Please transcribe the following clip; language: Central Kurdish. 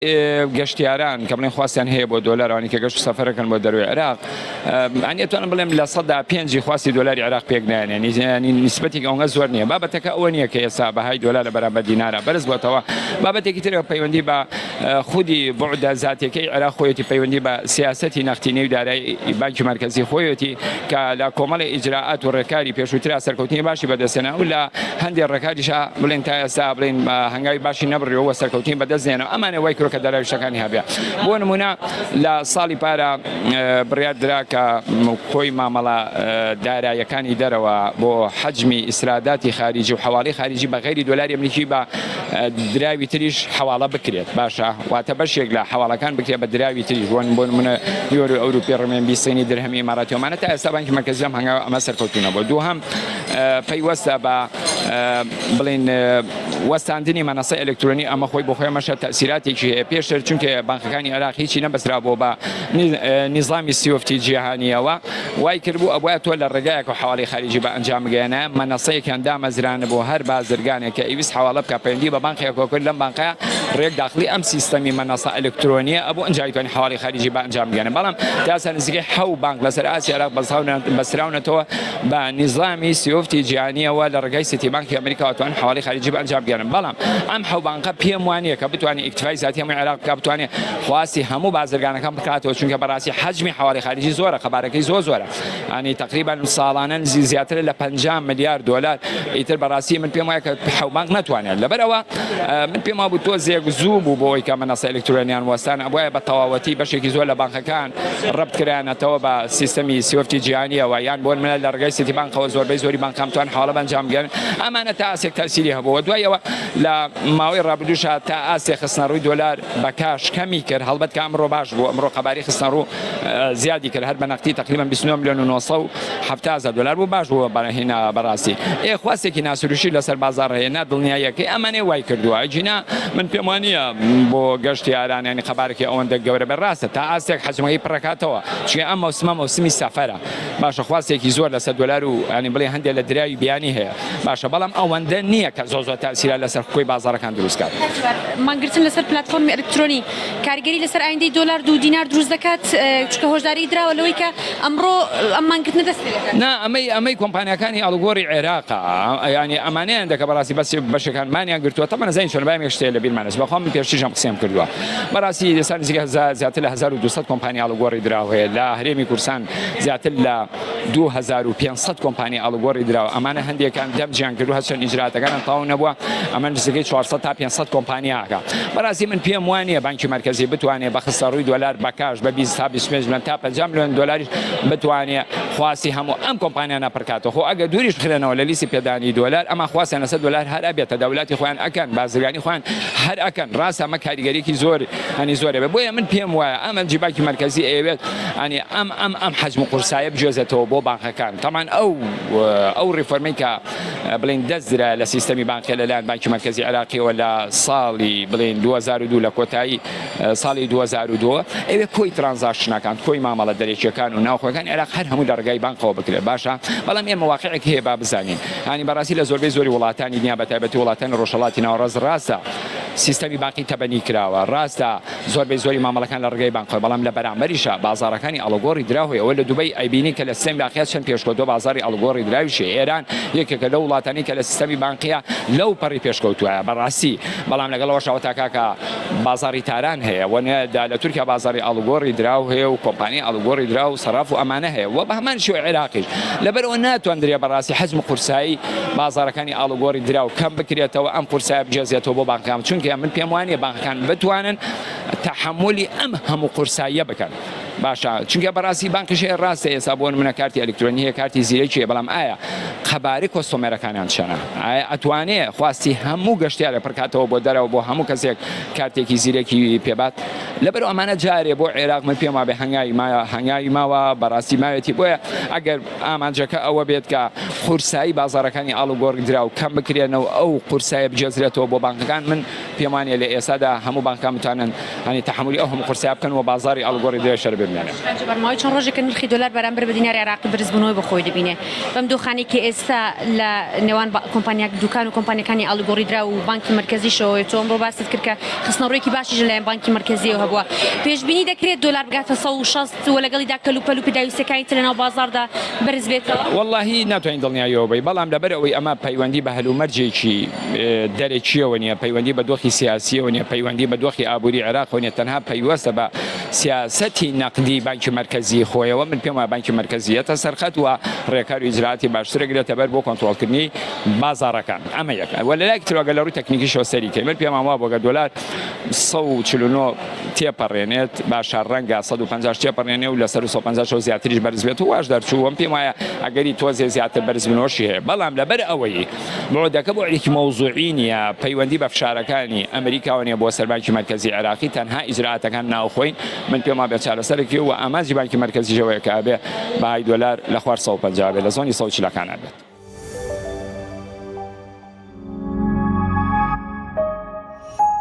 گەشتیاران کە بڵێن خواستیان هەیە بۆ دۆلار ئەوانی کە گەشت و سەفەرەکەن بۆ دەروی عێراق ئەنی ئەتوانم بڵێم 5% خواستی دۆلاری عێراق پێک نایەن ینی نیسبەتێک ئەوەنگە زۆر نییە. بابەتەکە ئەوە نییە کە ئێستا بەهای دۆلار لە بەرامبەر دینارە بەرز بۆتەوە. بابەتێکی ترە پەیوەندی بە خودی بوعدە زاتیەکەی عێراق خۆیەتی، پەیوەندی بە سیاسەتی نەختینەی و دارایی بانکی مەرکەزی خۆیەتی کە لە کۆمەڵی ئیجرائات و ڕێکاری پێشووترا سەرکەوتنی باشی بەدەستهێنا و لە هەندێک ڕێکاریشا بڵێن تا ئێستا بڵێن هەنگاوی باشی نەبڕیوە و سەرکەوتنی بەدەست نێنەوە. ئەمانە وای کردووە کە دارایی شتەکانی هەبێ. بۆ نموونە لە ساڵی پارە بڕیار درا کە کۆی مامەڵە داراییەکانی دەرەوە بۆ حەجمی ئیسراداتی خاریجی و حەواڵەی خاریجی بە غەیری دۆلاری ئەمریکی بە دراوی تریش حەواڵە بکرێت. باشە واتە بەشێک لە حەواڵەکان بکرێت بە دراوی تریش، بۆ نموونە یۆرۆی ئەوروپی، ڕمێنبی سینی، درهەمی ئیماراتی ئەمانە. تا ئێستا بانکی مەرکەزی لەم هەنگاوە ئەمە سەرکەوتوو نەبووە. دووهەم پەیوەستە بە بڵێن وەستاندنی مەنەسەی ئەلکترۆنی، ئەمە خۆی بۆ خۆی ئەمەشە تەئسیراتێکی هەیە. پێشتر چونکە بانقەکانی عێراق هیچی نەبەسترابووە بە نیزامی سیۆفتی جیهانیەوە، وای کردبوو ئەبوایە تۆ لە ڕێگایەکەوە حەواڵەی خاریجی بە ئەنجام بگەیەنایە، مەنەسەیەکیان دامەزرانبوو هەر بازرگانێک کە ئەیویست حەواڵە بکا پەیوەندی بە بانقێکەوە کرد، لەم بانقەیە ڕێک داخڵی ئەم سیستەمی مەنەسە ئەلکترۆنیە ئەبوو ئنجا ئەیتوانی حەواڵەی خاریجی بە ئەنجام بگەیەنێ. بەڵام تا ئێستا نزیکەی حەو بانق لەسەر ئاستی عێراق بەستراونەتەوە بە نیزامی سیۆفتی جیهانیەوە لە ڕێگای سیتی بانکی ئەمریکاوە توان حەواڵەی خاریجی بە ئەنجام بگەیەنن. بەڵام ئەم حەو بانقە پێم وانیە کە بتوانێت ئیکتفای زاتی هەموو عێراق بکات، بتوانێت خواستی هەموو بازرگانەکان بکاتەوە، چونکە بەڕاستی حەجمی حەواڵەی خاریجی زۆرە، قەبارەکەی زۆر زۆرە، ینی تقریبا ساڵانە زیاترە لە 50 ملیار دۆلار. ئیتر بەڕاستی من پێم وایە کە حەو بانق نەتوانێت. لەبەرئەوە من پێم وابوو تۆزێک زوو بوو بۆ ئەوەی کە مەنەسە ئەلکترۆنیان وەستان، ئەبوایە بە تەواوەتی بەشێکی زۆر لە بانقەکان ڕەبت کرایانەتەوە بە سیستەمی سیۆفتی جیهانیەوە، یان بۆ نمونە لە ڕێگای سیتی بانقەوە زۆربەی زۆری بانقەکان بتوان حواڵە بە ئەنجام بگەن. ئەمانە تا ئاستێک تەئسیری هەبوو. دوای ئەوە لە ماوەی ڕابردووشا تا ئاستێک خستنەڕووی دۆلار بە کاش کەمی کرد، هەڵبەت کە ئەمڕۆ باش بوو، ئەمڕۆ قەبارەی خستنەڕوو زیادی کرد، هەر بە نەقدی تقریبا 29 ملیۆن و 970 هەزار دۆلار بوو، باش بوو هینا بەڕاستی. ئێ خواستێکی ناسروشتی لەسەر بازاڕ هەیە، نادڵنیاییەکەی ئەمانەی وای کردووە. ئەگینا من پێم وانییە بۆ گەشتیاران یانی قەبارەکی ئەوەندە گەورە بێت، ڕاستە تا ئاستێک حەجمەکەی پڕەکاتەوە، چونکە ئەم مەوسمە مەوسمی سەفەرە، باشە خواستێکی زۆر لەسەر دۆلار و یانی بڵێ هەندێک لە دراوی بیانی هەیە، باشە بەڵام ئەوەندە نییە کە زۆر زۆر تاسیرات لەسەر کۆی بازاڕەکان دروست کات. مانگرتن لەسەر پلاتفۆرمی ئەلکترۆنی کاریگەری لەسەر ئایندەی دۆلار و دینار دروست دەکات، چونکە هۆشداری دراوە لەوەی کە ئەمڕۆ ئەم مانگرتنە دەست پێ دەکات. نا ئەمەی ئەمەی کۆمپانیاکانی ئاڵوگۆڕی عێراقە یانی ئەمانەیان دەکە بەڕاستی بەس بەشەکان مانیان گرتووە تەبعەن ئەزانین چۆنە با یەک شتێ لە بیرمان نەچێت بەخوا من پێشتریش ئەم قسەیەم کردووە بەڕاستی ئێستا نزیکە زیاتر لە 1200 کۆمپانیا ئاڵوگۆڕی دراو هەیە لە هەرێمی کوردستان زیاتر لە 2500 کۆمپانیا ئاڵوگۆڕی دراوە ئەمانە هەندێکان دەمجیان کردو هەرچەند ئیجراتەکانیان تەواو نەبووە ئەمە نزیکەی 400 تا 500 کۆمپانیاکە بەڕاستی من پێم وانییە بانکی مەرکەزی بتوانێت بە خستە ڕووی دۆلار بە کاش بە 20 تا 25 ملیۆن تا 50 ملیۆن دۆلاریش بتوانێت خواستی هەموو ئەم کۆمپانیانە پڕکاتەوە. خۆ ئەگەر دووریش بخرێنەوە لە لیستی پێدانی دۆلار ئەمان خواستیان لەسەر دۆلار هەر ئەبێت، تەداولاتی خۆیان ئەکەن، بازرگانی خۆیان هەر ئەکەن. ڕاستە ئەمە کاریگەریەکی زۆر هەنی زۆر ئەبێت. بۆیە من پێم وایە ئەم ئەمجی بانکی مەرکەزی ئەیەوێت هەنی ئەم ئەم ئەم حەجم و قورسایە بگوێزێتەوە بۆ بانقەکان. تەبعەن ئەو ئەو ڕیفۆرمەی کە بڵێین دەست درا لە سیستەمی بانقی لەلایەن بانکی مەرکەزی عێراقیەوە لە ساڵی بڵێین 2002 لە کۆتایی ساڵی 2002 ئەوێ کۆی transaction ەکان کۆی مامەڵە دەرەکیەکان و ناوخۆکان عێراق هەر هەموو لە ڕێگای بانقەوە بکرێت. باشە بەڵام ئێمە واقعێک هەیە با بزانین هانی بەڕاستی لە زۆربەی زۆری وڵاتانی دنیا بە تایبەتی وڵاتانی ڕۆژهەڵاتی ناوەڕاست ڕاستە سیستەمی بانقی تەبەنی کراوە، ڕاستە زۆربەی زۆری مامەڵەکان لە ڕێگای بانقەوە، بەڵام لە بەرامبەریشا بازاڕەکانی ئاڵوگۆڕی دراو هەیە. ئەوە لە دوبەی ئەیبینی کە لە سیستەمی بانقیا چەند پێشکەوتووە، بازاڕی ئاڵوگۆڕی دراویش هەیە. ئێران یەکێکە لەو وڵاتانەی کە لە سیستەمی بانقیا لەو پەڕی پێشکەوتووە بەڕاستی، بەڵام لەگەڵ ئەوەشا وەتا کاکە بازاڕی تاران هەیە و لە تورکیا بازاڕی ئاڵوگۆڕی دراو هەیە و کۆمپانیای ئاڵوگۆڕی دراو و سەراف و ئەمانە هەیە و بە هەمان شێوە عێراقیش. لەبەرئەوە ناتواندرێ بەڕاستی حەجم و قورسایی بازاڕەکانی ئاڵوگۆڕی دراو کەم بکرێتەوە، ئەم قورسایە بگوێزێتەوە بۆ بانقەکان، چونکە من پێم وانیە بانقەکان بتوانن تەحەمولی ئەم هەموو قورساییە بکەن. باشە چونکە بەڕاستی بانقیش هەیە ڕاستە ئێستا بۆ نمونە کارتی ئەلکترۆنی هەیە کارتی زیرەکی هەیە بەڵام ئایا قەبارەی customer ەکانیان چەنە؟ ئایا ئەتوانێ خواستی هەموو گەشتیارێک پڕکاتەوە بۆ دەرەوە بۆ هەموو کەسێک کارتێکی زیرەکی پێبات؟ لەبەر ئەمانە جارێ بۆ عێراق من پێم وابێ هەنگاوی مایە هەنگاوی ماوە بەڕاستی ماوێتی بۆیە ئەگەر ئامانجەکە ئەوە بێت کە قورسایی بازاڕەکانی ئاڵوگۆڕی دراو کەم بکرێنەوە ئەو قورسایە بگوێزرێتەوە بۆ بانقەکان من پێم وانیە لە ئێستادا هەموو بانقەکان بتوانن هەنی تەحەمولی ئەو هەموو قورسایە بکەن و بازاڕی ئاڵوگۆڕی دراوی شەرە بمێنێ. ماوەی چەند ڕۆژێکە نرخی دۆلار بەرامبەر بە دیناری عێراقی بەرزبوونەوەی بەخۆی دەبینێ بەم دۆخانەی کە ئێستا. ئێستا لە نێوان کۆمپانیا دوکان و کۆمپانیەکانی ئاڵوگۆڕی دراو و بانکی مەرکەزیشەوە تۆ ئەمڕۆ باست کرد کە خستنەڕوویەکی باشیش لەلایەن بانکی مەرکەزیەوە هەبووە پێشبینی دەکرێت دۆلار بگاتە 160 و لەگەڵیدا کەلوپەل و پێداویستیەکانی تر لەناو بازاڕدا بەرز بێتەوە؟ وەڵاهی ناتوانین دڵنیاییەوە بی بەڵام لەبەر ئەوەی ئەمە پەیوەندی بە هەلومەرجێکی دەرەکیەوە نیە پەیوەندی بە دۆخی سیاسیەوە نیە پەیوەندی بە دۆخی ئابووری عێراقەوە نیە تەنها پەیوەستە بە سیاسەتی نەقدی بانکی مەرکەزی خۆیەوە من پێم وایە بانکی مەرکەزی یەتە سەرخەت و ڕێکار و ئیجرائاتی باشتر ئەگرێتە بەر بۆ کۆنترۆڵکردنی بازاڕەکان ئەمە یەک و لە لایەکی ترەوە گەر لە ڕووی تەکنیکیشەوە سەیری کەین من پێمان وابوو گەر دۆلار 149 تێپەڕێنێت باشە ڕەنگە 150 تێپەڕێنێ و لە سەر 150 شەوە زیاتریش بەرز بێت و واش دەرچوو وەم پێم وایە ئەگەری تۆزێ زیاتر بەرزبوونەوەشی هەیە بەڵام لەبەر ئەوەی بۆعدەکە بۆعدێکی مەوزوعی نییە، پەیوەندی بە فشارەکانی ئەمریکاوە نییە بۆ سەر بانکی مەرکەزی عێراقی، تەنها ئیجرائاتەکان ناوخۆین، من پێم وابێ چارەسەرێکی و ئامانجی بانکی مەرکەزیش ئەوەیە کە ئەبێ بەهای دۆلار لە خوار 150 بێت، لە زۆنی 140 ەکانا بێت.